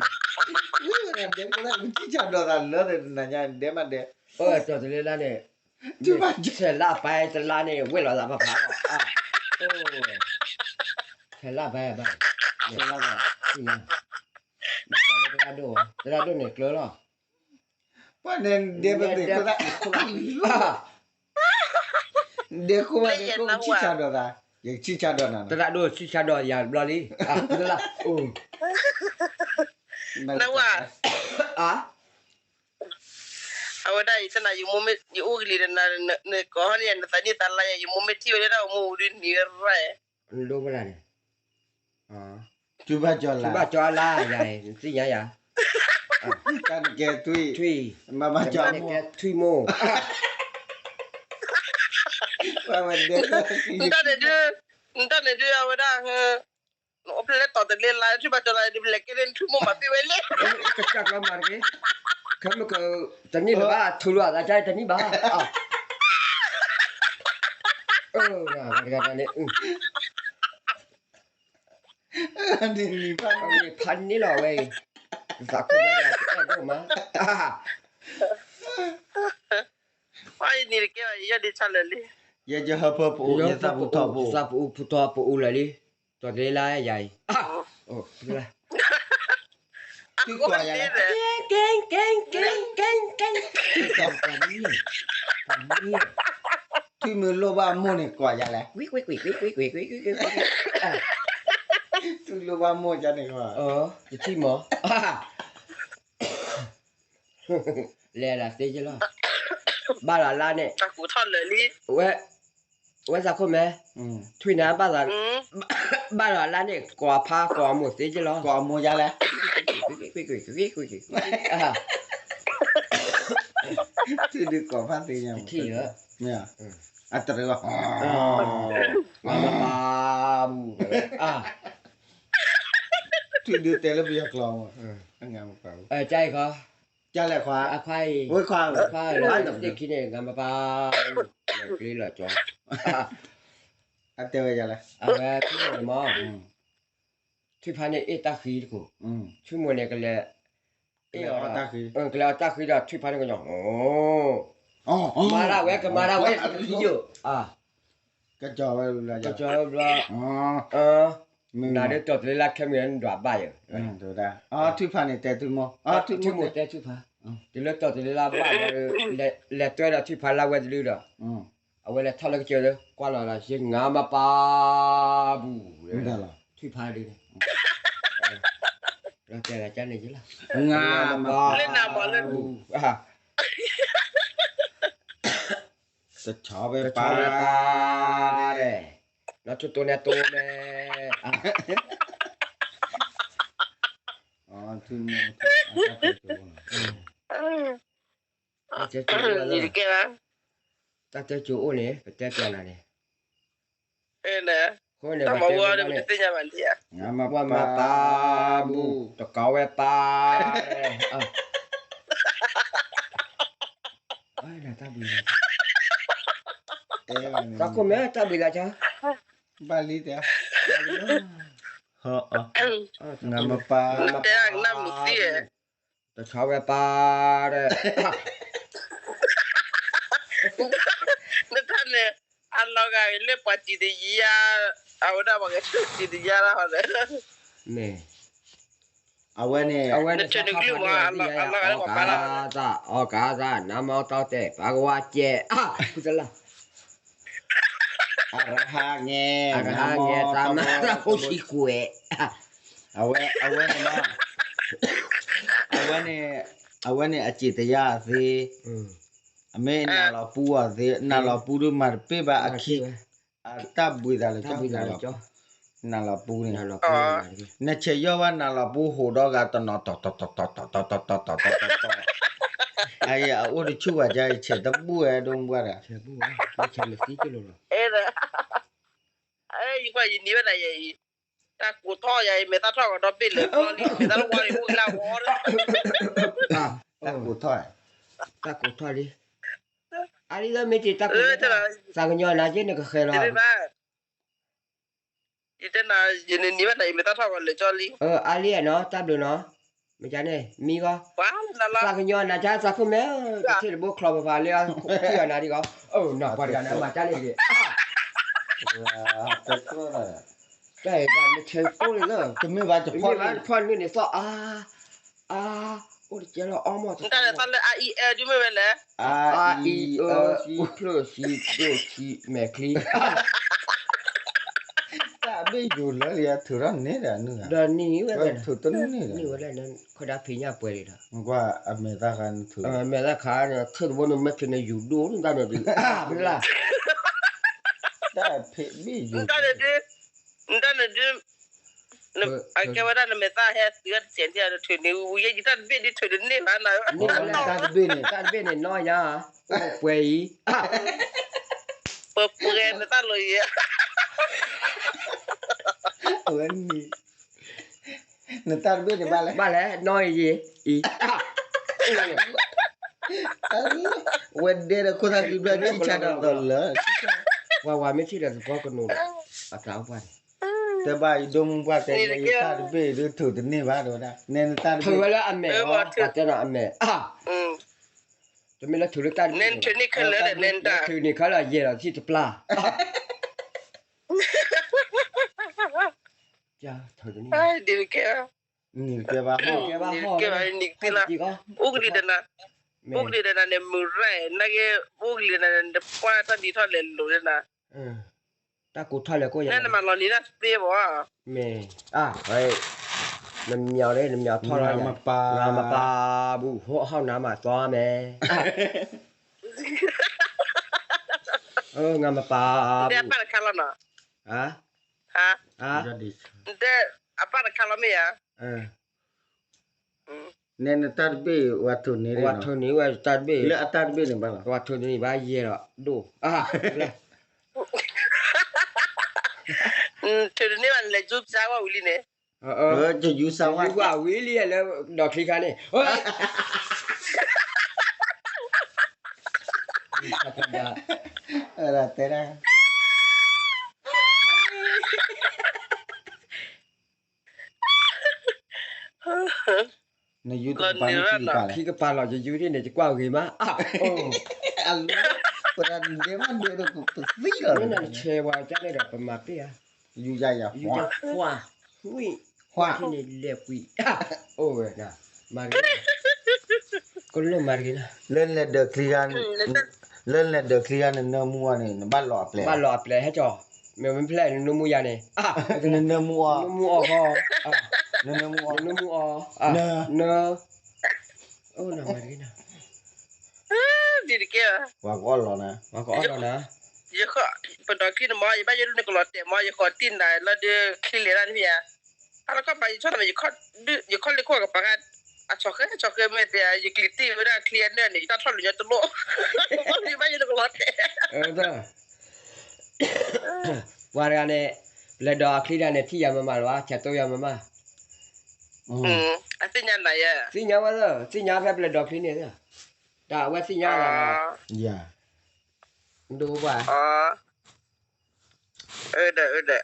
ဒဲကဒဲကဆံၣ်ဆၣ်ဒီးသးလၢနညါဒဲမးဒဲ, တီၢ်တလ့လါန့ၣ်, ဆဲးလါပၢ်တလါန့ၣ် ဝဲၢ်လီၤသးဖးဖးလီၤ, ဆဲးလါပၢ်ဘၣ်, ဆဲးလါပၢ်, ဘၣ်သရၣ်ဒိၣ်, သရၣ်ဒိၣ်န့ၣ်ကျၢၤလီၤ, ပှၤန့ၣ်ဒဲပသ့ၣ်ခိၣ်သၣ်, ဒဲခိၣ်ဘၣ်ဒဲခိၣ်ဆံၣ်ဆၣ်ဒီးသး, ယကဆံၣ်ဆၣ်ဒီးနၤ, သရၣ်ဒိၣ်ဆံၣ်ဆၣ်ဒီးယၤဘျီလံ, နဝဲ, အဝဲဒၣ်အံၤ ယအိၣ်ကလံၤဒီးနၤ, နကိးဟီန့ၣ် နသးနံၣ်သးလါယၤ ယမိၢ်မ့ၢ်ထံၣ်ဝဲဒၣ်အမိၢ်ဝံၤဒုးနံၤဝဲရၢ်, ဒိၣ်မနုၤလဲၣ်, ထူဘၣ်ကၠီလါ, ထူဘၣ်ကၠီလါယၤ, နသ့ၣ်ညါယၤ, တၢ်နကဲထွံၣ်, ထွံၣ်, မ့ၢ်ဘၣ်ကၠီမိၢ်, ထွံၣ်မိၢ်, ဝဲဒဲ, နတၢ်န့ၣ်ဒုး, နတၢ်န့ၣ်ဒုး အဝဲဒၣ် နအိၣ်ဖျဲၣ်လၢတီၢ်တလ့လါ ထူဘၣ်ကၠီလါ ဒ်ပလဲၤကဲန့ၣ် နထူမိၢ်မၤသံဝဲလံ, ကစၢ်ကျါမၤတက့ၢ်, ခဲမုၢ်က, တနံၣ်လၢၤဘၣ် ထူလၢအသးကတနံၣ်ဘၣ်, အၢ, တဂၤန့ၣ်, ဖးန့ၢ်လီၤဝဲအံၤ, သးခိၣ်ဒီးအဲၣ်ဒိၣ်မး, နံၤတကဲဘၣ် ယယီၢ်ဒ့ဆါလၢာ်လံ, ယဟၢဖၢပအိၣ် ယသးပူၤထီၣ်ပူၤထီၣ်ပအိၣ်လၢာ်လံ, တီၢ်တလ့လါယၤအံၤ, အဃိန့ၣ်, ထွံၣ်မုၢ်လိၣ်ဘၣ်မိၢ်န့ၣ်ကွၢ်ယၤလဲၣ်, ထွံၣ်လိၣ်ဘၣ်မိၢ်ယၤန့ၣ်, ယထံၣ်မး, လဲၤလၢသ့ယလီၤ, ဘၣ်လီၤလါန့ၣ်, ဝဲ, ဝဲသးခိၣ်မဲ, ထွံၣ်န့ၣ်, ဘၣ်လီၤလါန့ၣ် ကိးဖါကိးအမိၢ်သ့ယလီၤ, ကိးအမိၢ်ယၤလဲၣ်, ထွံၣ်ဒုး ကိးဖါသ့ညါ, မ့ၢ်, အတရၢ, ပၢ်, ထွံၣ်ဒုးတဲလၢပယီၤကျိာ်, ကါအံၤ, အခွါအံၤ, ခွါအံၤ, သ့ၣ်ခံန့ၣ် ငါမပၢ်, ကျ့လီၤကၠီ, အတဲဝဲယၤလဲၣ်, အဝဲထွံၣ်မိၢ်န့ၣ်မး, ထွံၣ်ဖါန့ၣ်အ့ၣ်တၢ်ဃံတခိၣ်, ထွံၣ်မိၢ်န့ၣ်ကလဲၤ, အ့ၣ်အီၤ, ကလဲၤအီၤတၢ်ဃံဒီးထွံၣ်ဖါန့ၣ်ကညီ, မၤဒၣ်ဝဲ ကမၤဒၣ်ဝဲ, က, က, က, နၤဒ်တီၢ်တလ့လါခဲမုၢ်နဒွးဘၣ်ယၤ, ထွံၣ်ဖါန့ၣ်တဲထွံၣ်မိၢ်, ထွံၣ်မိၢ်တဲထွံၣ်ဖါ, တုၤလၢတီၢ်တလ့လါဘၣ်ဒီး, လဲၤတွဲဒီးထွံၣ်ဖါလၢဝဲတဒုဒီး, အဝဲလဲၤထီၣ်လၢကစၢၢ်ဒီး ကွၢ်လီၤလီၤ ယငါမပၢ်, ဘူး, ထွံၣ်ဖါဒုန့ၣ်, တဲလၢကန့ၣ်ယလီၤ, ငါမပၢ်, ဘူး, တဆီဝဲပၢ်, တဆီဝဲပၢ်, နီၢ်ဆိတိန့ၣ်တိမဲ, တၢ်တဲကၠိအိၣ်န့ၣ် ပတဲပျီနၤန့ၣ်, အဃိန့ၣ် ပှၤမၤဝဲန့ၣ်, ပှၤမၤပၢ်ဘူး, တဆီဝဲပၢ်, တၢ်ခိၣ်မဲတၢ်ဘှံးသးဆါ, ဘၣ်လံတဲ, နမပၢ်, တဆီဝဲပၢ်, နတၢ်န့ၣ်, အလီၤဂာ်အံၤလၢပှၤစံးတယါ, အဝဲဒၣ်ပှၤကစံးတယါလီၤ, အဝဲန့ၣ်, အဝဲန့ၣ်, အီၣ်ကးသၣ်, အီၣ်ကးသၣ်, နမီၢ်တီတဲာ်, ပှၤကဝါစဲး, ဖုတလၢ်, အရဟၣ်ငဲ, အရဟၣ်ငဲ, တၢ်မၤတၢ်ဖိဆံးကွဲး, အဝဲ, အဝဲန့ၣ်, အဝဲန့ၣ်, အဝဲန့ၣ်အစံးတယါသ့, အမ့ၢ်နၤလီၤပူအီၤသ့, နၤလီၤပူဒုးမၤတပ့ၢ်ဘၣ်အခံ, အတၢ်ဘှံးသးလၢကၠီ, နၤလီၤပူန့ၣ်, နဆဲးယီၢ်ဘၣ်နၤလီၤပူဟိးဒီဂၤတနီၤ တီတီတီတီတီတီတီတီတီတီတီတီတီ, အအံၤအအိၣ်တဆူၣ်ဘၣ်ကါ ယဆဲးတဘူၣ်ဝဲဒိၣ်မူဘၣ်ဒီး, ယကွၢ်ယနံၤဝဲဒၣ်ယဲအံၤ, တၢ်ကိးထီၣ်ယၤအံၤ မဲာ်သၣ်ထီၣ်ကဒီးဘ့ၣ်လၢကျီလံ မဲာ်သၣ်တဝါအံၤအိၣ်လၢအဝီဒီး တၢ်ကိးထီၣ်, တၢ်ကိးထီၣ်လံ, အါလံလၢမ့ၢ်တ့ၢ်တၢ်ကိးထီၣ်, သးကညီၤနၤက့န့ၣ်ကဃဲၤလီၤ, ယတဲနၤ ယနနံၤဘၣ်နၤ ယမဲာ်သၣ်ထီၣ်ကီးလၢာ်ကၠီလံ, အါလံနီၤ တၢ်ဘျုးနီၤ, မ့ၢ်ကန့ၣ် မံဂီၢ်, သးကညီၤနၤကသးခိၣ်မဲ, ကထံၣ်တဘိချီပပၤလၢအထံၣ်အီၤနၤဒ်ဂီၢ်, အိၣ်နီၤပှၤတဂၤန့ၣ် မၤကန့ၣ်က့ၤ တၢ်အံၤ နဆဲးကိၣ်လံလၢ တမ့ၢ်ဘၣ်တဖီၣ်တဖီၣ်န့ၣ်န့ၣ်သီၣ်အါ, အါ, အိၣ်တကဲလီၤအီမိၢ်တၢ်န့ၣ်သီၣ်လၢ အ အံ အၢ ဒုမ့ၢ်ဝဲလဲၣ်, အ အံ အၢ အူချၢၣ်ဆံဒိၣ်ဆံမဲာ်ချံ, တၢ်ဘ့ၣ်ယိၤလၢလံအထုးထီၣ်န့ၢ်ဒီးနုၢ်, ဒီးနံၤဝဲ, ထုးတန့ၢ်ဒီး, နံၤဝဲလဲၣ်, ခီဒၣ်ဖံးညၣ်ပှဲၤဒံးဒီး, ကွၢ်အမဲာ်သၣ်ခါနထုး, အမဲာ်သၣ်ခါန့ၣ် ထုးတဘိန့ၣ် မဲာ်ထုးန့ၣ်ယူၤဒိၣ်န့ၣ်တၢ်န့ၣ်ဒုး, ဖဲလၢ တၢ်ဖဲဘ့ၣ်ယိၤ နတၢ်န့ၣ်ဒုး, နတၢ်န့ၣ်ဒုး, အကဲဝဲဒၣ်နမဲာ်သၣ်ဟဲသုးတစဲးန့ၣ် နထုးန့ၢ်ဝံၤယဲ ယတၢ်တဘ့ၣ်ဒုးထုးတန့ၢ်ဘၣ်နၤ, တၢ်တဘ့ၣ်န့ၣ်, တၢ်တဘ့ၣ်န့ၣ် နီၢ်ယါ, ပှဲၤအံၤ, ပှဲၤပှဲၤနတၢ်လိၤယဲ အဝဲန့ၣ် နတၢ်တဘ့ၣ်န့ၣ်ဘၣ်လဲၣ်, ဘၣ်လဲၣ်, နီၢ်အံၤ, အံၤ, ဝဲဒဲဒီးခိၣ်သၣ်ဃံဘျၢၣ်ထံဆါဒီးသိးလၢ, ဝဲဝဲမ့ၢ်ထံၣ်ဒီးသပှၢ်ကနိးဒီး, အတၢ်အိၣ်ပှၢ်န့ၣ်, တဲဘၣ်ယဒိၣ်မုၢ်ပှၢ်တဲ ယတၢ်တဘ့ၣ်ဒုးထုးတန့ၢ်ဘၣ်တဲဝဲဒၣ်, နဲနတၢ်တဘ့ၣ်, ထုးဝဲလၢအမဲာ်အီၤ, ပှၤတဲဒီးအမဲာ်, တမ့ၢ်လၢထုးလၢတၢ်တဘ့ၣ်န့ၣ်, ထုးန့ၢ်ခဲလၢာ်ဒီးနဲနတၢ်, ထုးန့ၢ်ခဲလၢာ်ယဲၢ်လီၤထံၣ်တပျၢ် ထုးန့ၢ်, နံၤကဲဘၣ်ဟီၣ်, အိၣ်ကလံၤဒီးနၤ, အိၣ်ကလံၤဒီးနၤန့ၣ် မုၢ်ရၢ်, နက့ အိၣ်ကလံၤဒီးနၤန့ၣ် နပှၢ်တၢ်ဒ်ထီၣ်လဲၤလိၤဒီးနၤ, တၢ်ကိးထီၣ်လဲၤကိးယၤ, နမၤလီၤလံတၢ်သ့ဘၣ်, မ့ၢ်, နမၠီၤန့ၣ် နမၠီၤထီၣ်လီၤ, နမပာ်, နမပာ်ဘူး ဟီၣ်နၤမၤသီမဲ, နမပာ်ဘူး, နတဲအပၢ်တခါလီၤနီၤ, နတဲအပၢ်တခါလီၤမ့ၢ်ဧါ, နဲနတၢ်တဘ့ၣ်ဝဲထုးန့ၢ်, ဝဲထုးန့ၢ်ဝဲတၢ်တဘ့ၣ်, လၢအတၢ်တဘ့ၣ်န့ၣ်ဘၣ်လီၤ, ဝဲထုးန့ၢ်ဘၣ်ယဲၢ်လီၤ, ဒိၣ်, ထုးန့ၢ်ဘၣ်နလဲၤယူစါဝဲဝံၤလံန့ၣ်, ယယူစါဝဲဝံၤလံလၢဒီးချံခါန့ၣ်, တဲဒၣ် နယူတကပၤလီၤ, ခံကပၤလီၤ ယယူဒ်န့ၣ် ယကွၢ်ဂ့ၤမး, ပဒၣ်ဒဲမးဒဲဒီးပသံလီၤ, မ့ၢ်နဆဲးဝဲကန့ၣ်ဒီး ပမၤပ့ၢ်ဧါ, ယူယၤယၤ, ယူယၤ, ဝံၣ်, ဝံၣ်န့ၣ်လဲၤပှံၤ, အိၣ်ဝဲဒၣ်, မၤတဂ့ၤ, ကလိၣ်မၤတဂ့ၤ, လၢနလဲၤဒၢးချံဂၤ, လၢနလဲၤဒၢးချံဂၤ နနၢမူအီၤန့ၣ် နဘၣ်လီၤအပျဲၢ်, ဘၣ်လီၤအပျဲၢ်ဟဲကီး, မ့ၢ်မ့ၢ်ဖျဲၣ်နနၢမူယၤန့ၣ်, နနၢမူအီၤ, နနၢမူအီၤ, နနၢမူအီၤ, န အိၣ်နမၤတဂ့ၤနၤ, ဒ်တကဲ, ပှၤကအီၣ်လီၤနၤ, ပှၤကအီၣ်လီၤနၤ, ပဒီးချံန့ၣ်မ့ၢ် ယဘၣ်ယိၣ်ဒုးနကလီၤတဲာ်မ့ၢ် ယဃီၤတံၢ်နၤလီၤဒုးချံလဲၤဒၣ်တမ့ၢ်ဧါ, ဟါလီၤခီပၤ ယဆီၣ်နၤ ယခီၣ်လ့ၢ်ခိၣ်ကပၤ, အဆီၣ်ဃဲ ဆီၣ်ဃဲမ့ၢ်တဲ ယကလံၤတံၢ်ဝဲဒၣ်ချံအနၢၣ်န့ၣ် ယတၢ်ထီၣ်လူၤညီတလိၣ်, ယဘၣ်ယိၣ်နကလီၤတဲာ် ပှၤတဂၤန့ၣ်, ပလဲၤဒီးအချံဒၣ်န့ၣ် ထံၣ်ယၤမးမးလီၤ, ဆဲးတိယၤမးမး, အသ့ၣ်ညါနၤယဲ, သ့ၣ်ညါဝဲလၢ သ့ၣ်ညါဖဲပလဲၤဒီးချံန့ၣ်, တၢ်အဝဲသ့ၣ်ညါလီၤ, ဒိပှၤ, ဒီး,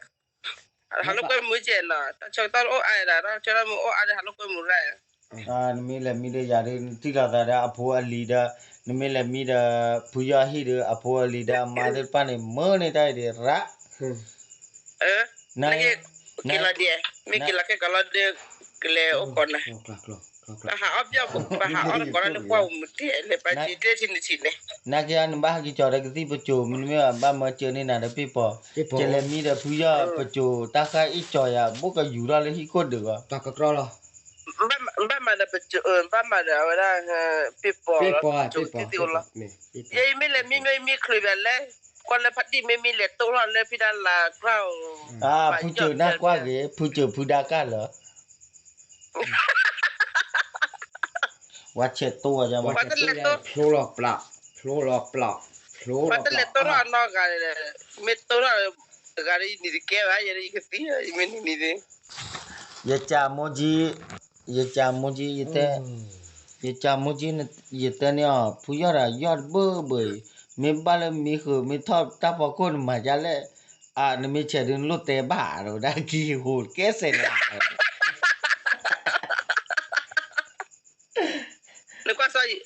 ဟးလိာ်ကွဲမုာ်ကဲနီၤ, တၢ်ဆၢကတီၢ်အိၣ်အါဒၣ် တၢ်ဆၢကတီၢ်မုာ်အိၣ်အါဒီး ဟးလိာ်ကွဲမုာ်ရၣ် နမ့ၢ်လဲၤမံဒီးယၤဒီး နထံၣ်လိာ်သးဒီးအဖိအလံၤဒီး, နမ့ၢ်လဲၤမံဒီး ဖုယီၢ်ဟံၣ်ဒီး အဖိအလံၤဒီး အမါသ့ၣ်တဖၣ်န့ၣ် မၢန့ၢ်တၢ်အံၤဒံးရၣ်, နက့ၤလီၤဒ်, မ့ၢ်က့ၤလီၤခဲကိာ်လီၤဒီး ကလဲၤအိၣ်ကိးနၤ, ပဟးအီၣ်ပၠီၣ်, ပဟးအီၣ်ကိးနၤ နကွၢ်အိၣ်မုာ်တဲလဲၣ် ပှၤက့ၤတဲထံနထံန့ၣ်, နက့ၤအီၤ နဘၣ်ဟဲက့ၤကၠီၤဒီးကသံၣ်ပစိၤ မ့တမ့ၢ်ဘၣ်မၢစၢၤန့ၢ်နၤဒီးပ့ၢ်ပီၤ, ကလဲၤမံဒီးဖုယီၢ်ပစိၤ တၢ်ဃၢ်အ့ၣ်ကၠီၤယၤ ဘူးကယူၤထီၣ်လၢဟံၣ်ခိၣ်ဒုးဂီၢ်, ဘၣ်မၤဒီးပစိၤ, ဘၣ်မၤဒီးအဝဲဒၣ်, ပ့ၢ်ပီၤ, ပ့ၢ်ပီၤ, ယဲယမ့ၢ်လဲၤမံမ့ၢ် ယမ့ၢ်ချုးဘၣ်လဲၣ်, ကွၢ်လၢဖါတံၢ်မ့ၢ်မံလဲၤတိၢ်ထီၣ်လၢဖံဒၣ်လၤကျါ, ဖုစၢၤနၢ်ကွၢ်ဂ့ၤ ဖုစၢၤဖုဒါကၢ်လၢ ဝဲဆဲးတိဝဲ, ဖျိလီၤပျး, ဖျိလီၤပျး, ဖျိလီၤပျး, ဖျိလီၤပျး, ပှၤတလဲၤတိၢ်ထီၣ်အနီၢ်ဂၤ, မ့ၢ်တိၢ်ထီၣ်, တဂၤဒီးယနံၤတကဲဘၣ် ယဲဒၣ်ယကသံ ယမ့ၢ်နံၤနံၤသ့ ယကမိၢ်ကံ ယကမိၢ်ကံ ယတဲ ယကမိၢ်ကံ ယတဲန့ၢ်အီၤ ဖုယီၢ်ဒီးယီၢ်တဘၢဘၢအံၤ မ့ၢ်ဘၣ်လၢမံဃုာ် မ့ၢ်ထီၣ်တၢ်ဖီခိၣ်နမၤဒ်လဲၣ် အနမ့ၢ်ဆဲးဒုးနလိၣ်တဲဘၣ် ဒီးဝဲဒၣ်ကံဟူးကဲစဲးလး နကွၢ်စ့ၢ်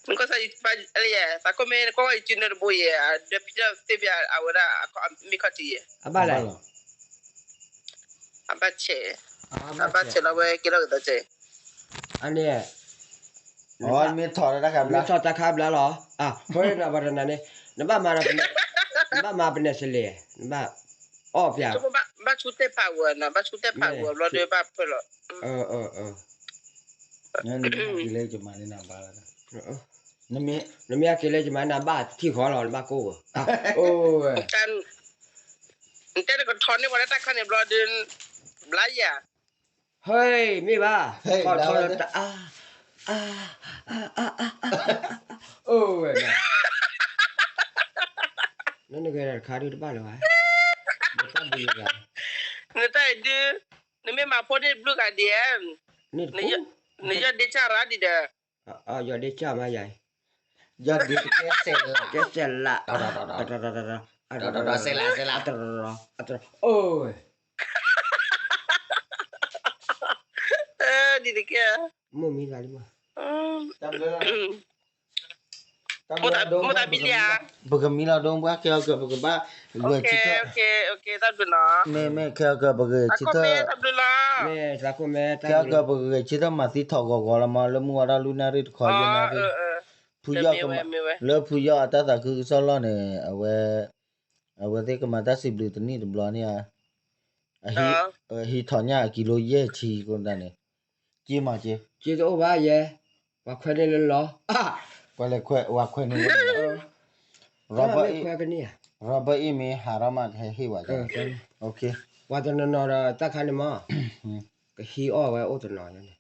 နကွၢ်စ့ၢ် သးခိၣ်မ့ၢ် နကွၢ်ကွၢ်ယစုနၢတဘိယဲၢ် ဒီးဖံတၢ်သ့ၣ်ဖဲအဝဲဒၣ် မ့ၢ်ခီၣ်ထံးယဲၢ် အဘၣ်လဲၣ် အဘၣ်ဆဲး အဘၣ်ဆဲးလီၤဝဲကဲထီၣ်ကသးဆဲး အန့ၣ် မ့ၢ်ထီၣ်တၢ်ခါဘျါ မ့ၢ်ထီၣ်တၢ်ခါဘျါလီၤ အဃိန့ၣ် ပှၤတနၤန့ၣ် နဘၣ်မၤ နဘၣ်မၤပနဲၣ်စလဲၣ် နဘၣ် အီၣ်ပျး ဘၣ်ဆူတဲဖးဝဲနီၤ ဘၣ်ဆူတဲဖးဝဲဘျီဒီးဘၣ်ဖၢလီၤ နမ့ၢ်က့ၤလၢယမၤန့ၢ်နၤဘၣ်လီၤ နမ့ၢ်က့ၤလၢယမၤန့ၢ်နၤဘၣ်ထံၣ်ဃီလီၤ နဘၣ်ကိၢ်ဝဲ နတဲနကထီၣ်န့ၢ်ပှၤလၢတၢ်ခါန့ၣ်ဘျီဒီး ဘျါယၤ ဟဲ မ့ၢ်ဘၣ် ထီၣ်ထီၣ်ဒီးတအါ အါ အိၣ်ဝဲ နနဂဲၤတခါဒုးတဘၣ်လၢၤဘၣ် နတၢ်အံၤဒုး နမ့ၢ်မၤဖိန့ၣ်ဘျုးဂၤဒဲး နယီၢ်ဒ့ကၢ်ရၤဒံးဒီး ယီၢ်ဒ့ကၢ်မးယၤ ယီၢ်ဒ့ကဲစဲးလး ကဲစဲးလး စဲးလး စဲးလး အိၣ် ဒ်တကဲ မိၢ်မံသးလံမး မိၢ်သးမံလံဧါ ပကမံလီၤဒိၣ်ဘှါ ခဲအံၤကပကဘၣ် ဂဲၤဆၢထၢၣ် မ့ၢ်မ့ၢ်ခဲအံၤကပဂဲၤဆၢထၢၣ် ခဲအံၤကပဂဲၤဆၢထၢၣ်မၤသံထီၣ်ဂီၤဂီၤလီၤမး လၢမုၢ်ဝါထီၣ်လွံၢ်နၣ်ရံၣ်တခီယဲၢ်နၣ်ရံၣ် ဖုယီၢ် လၢဖုယီၢ်အတၢ်သးခုကစီၣ်လီၢ်န့ၣ် အဝဲ အဝဲသ့ၣ်ကမၤတၢ်စံးဘျုးတနံၣ်တဘျီန့ၣ်ဧါ အဟံးထီၣ်ညၣ်အကံလိယဲၢ်ဆံကိးတၢ်န့ၣ် က့မးက့ က့တအိၣ်ဘၣ်ယဲ ပှၤခွဲးန့ၢ်လၢလီၤ ပှၤလဲၤခွဲး ပှၤခွဲးန့ၢ်လၢလီၤ Robert အံၤ Robert အံၤမ့ၢ်ဟးထီၣ်မးကဟဲဟ့ၣ်ဝဲ ပှၤတနီၤနီၤဒီးတၢ်ခါန့ၣ်မး ကဟံးအီၣ်ဝဲအိၣ်တနီၤန့ၣ် ဒီး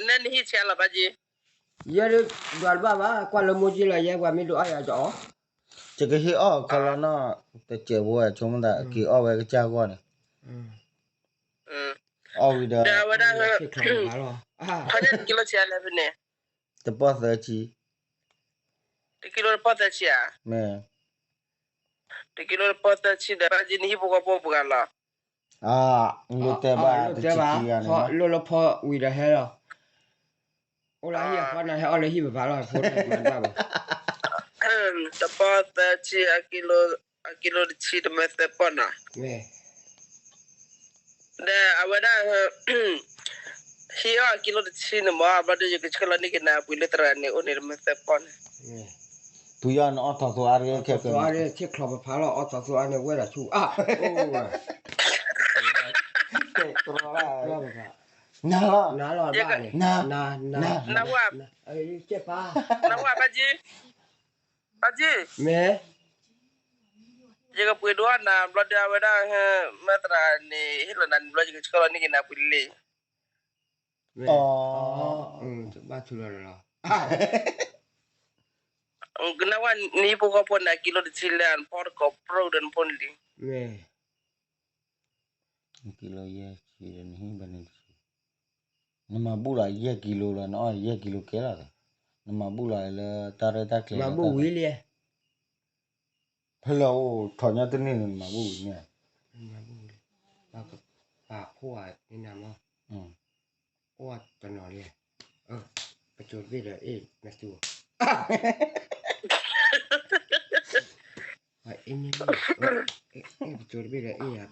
နဟံးဆံးလီၤဘၣ်က့ ယဲဒုးဒွးတဘၣ်ဘၣ် ကွၢ်လၢမိၢ်က့လီၤ ယဲပှၤမ့ၢ်ဒုးအီၣ်ယၤကအီၣ် ယကဟ့ၣ်အီၣ်ခီလီၤနီၤ တစဲးဖိဝဲဆိကမိၣ်သး က့ၤအီၣ်ဝဲကစၢ်ဂီၢ်န့ၣ် အီၣ်ဝံၤဒီး ဝဲဒၣ် ထီၣ်န့ၢ်တကံလိဆံးလဲၣ်ဖဲန့ၣ် တပီၢ်သၢဆံ တကံလိတပီၢ်သၢဆံဧါ မ့ၢ် တကံလိတပီၢ်သၢဆံဒီး ဘၣ်က့နဟံၣ်ဖိဃီဖိပှၤလီၤ အါ လိၣ်တဲဘၣ် တဆံခံဂၤန့ၣ် လိၣ်လၢဖီဝံၤဒီးဟဲလီၤ အိၣ်လၢဟံၣ်အဃီန့ၣ် ဟဲအီၣ်လၢဟံၣ်ပပၤလီၤ ဖိတၢ်မၤတဘၣ်ဘၣ် တပီၢ်သၢဆံ အကံလိတဆံတမၢသၢပီၢ်နီၤ ဒီးအဝဲဒၣ် ဟံၣ်အီၣ်အကံလိတဆံန့ၣ်မး ဘျီဒီး ယကဆှၢလီၤန့ၢ်က့ၤနၤပှ့ၤလၢသရၣ်န့ၣ် အိၣ်န့ၣ်တမၢသၢပီၢ်န့ၣ် ဖုယီၢ်နအီၣ်ထီၣ်သိအါတဂ့ၤ ခဲကနံၣ် ထံချီပဖးလီၤ အီၣ်ထီၣ်သိအါန့ၣ် ဝဲဒၣ်ဆူ အါ အိၣ်ဝဲ နၤလီၤ နၤလီၤ နၤလီၤ နဝဲ နဝဲ ဘၣ်က့ ဘၣ်က့ မ့ၢ် ယကပှ့ၤဒိၣ်နၤဘျီဒီး အဝဲဒၣ် မၢသရၣ်န့ၣ် ဟ့ၣ်လီၤနၤန့ၣ်ဘျီ ယကဆှၢလီၤန့ၢ်က့ၤနၤပှ့ၤလံ အီ ဘၣ်ထူလီၤလီၤ ကနၣ်ဝဲနဟံၣ်ဖိဃီဖိန့ၣ် အကံလိတဆံလဲၣ် နဖီတကိးပြိၣ်ဒီးနဖိန့ၣ်လံ မ့ၢ် နမၤဘူၣ်လီၤယဲၢ်ကံလိလီၤ နအီၣ်ယဲၢ်ကံလိကဲလီၤ နမၤဘူၣ်လီၤလၢတၢ်ရဲၣ်တၢ်ကျဲၤ မၤဘူၣ်ဝံၤလံ ဖဲလၢအိၣ်ထီၣ်ညါတန့ၢ်န့ၣ် နမၤဘူၣ်ဝံၤန့ၣ် ပာ်ဖှိၣ်ဧါန့ၣ်နၤမး အိၣ်တနီၤလံ ပစိၤတဘ့ၣ်ဒီးအ့ၣ်နသူ ပစိၤတဘ့ၣ်ဒီးအ့ၣ်ယၤ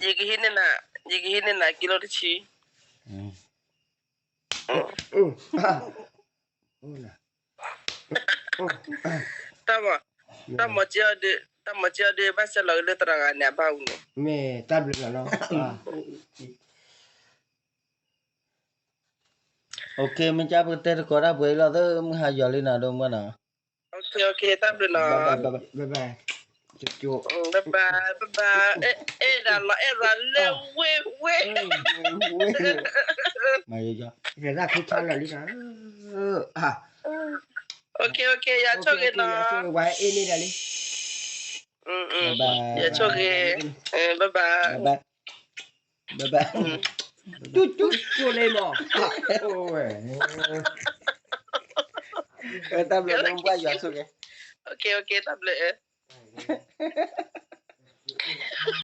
ယကဟံးန့ၢ်နၤ ယကဟံးန့ၢ်နၤကံလိတဆံ တၢ်မၤစၢၤအီၤဒုး တၢ်မၤစၢၤအီၤဒုး ဘၣ်ဆဲးလီၤက့ၤလၢသရၣ်ဂၤန့ၣ် အဘၣ်အူန့ၣ် မ့ၢ်တၢ်ဘျုးလီၤလီၤ OK မ့ၢ်ကပကတဲသကိးတၢ်ပှဲၤအံၤလီၤသၢ မုၢ်ဟါယွၤလံနၤဒိၣ်မးနီၤ OK OK တၢ်ဘျုးနီၤ bye bye အဲၣ်ဒၣ်လီၤအဲၣ်ရၤလၢဝ့ၢ်ဝ့ၢ် မၤယွၤ OK OK ယဆိၣ်ဂ့ၤနီၤ ဝဲအ့ၣ်န့ၢ်ဒၣ်လံ ယဆိၣ်ဂ့ၤ, bye bye, bye bye, တူၢ်တူၢ် ကိၣ်လ့မး, တၢ်ဘျုးလၢပှၢ်ယွၤဆိၣ်ဂ့ၤ, တၢ်ဘျုး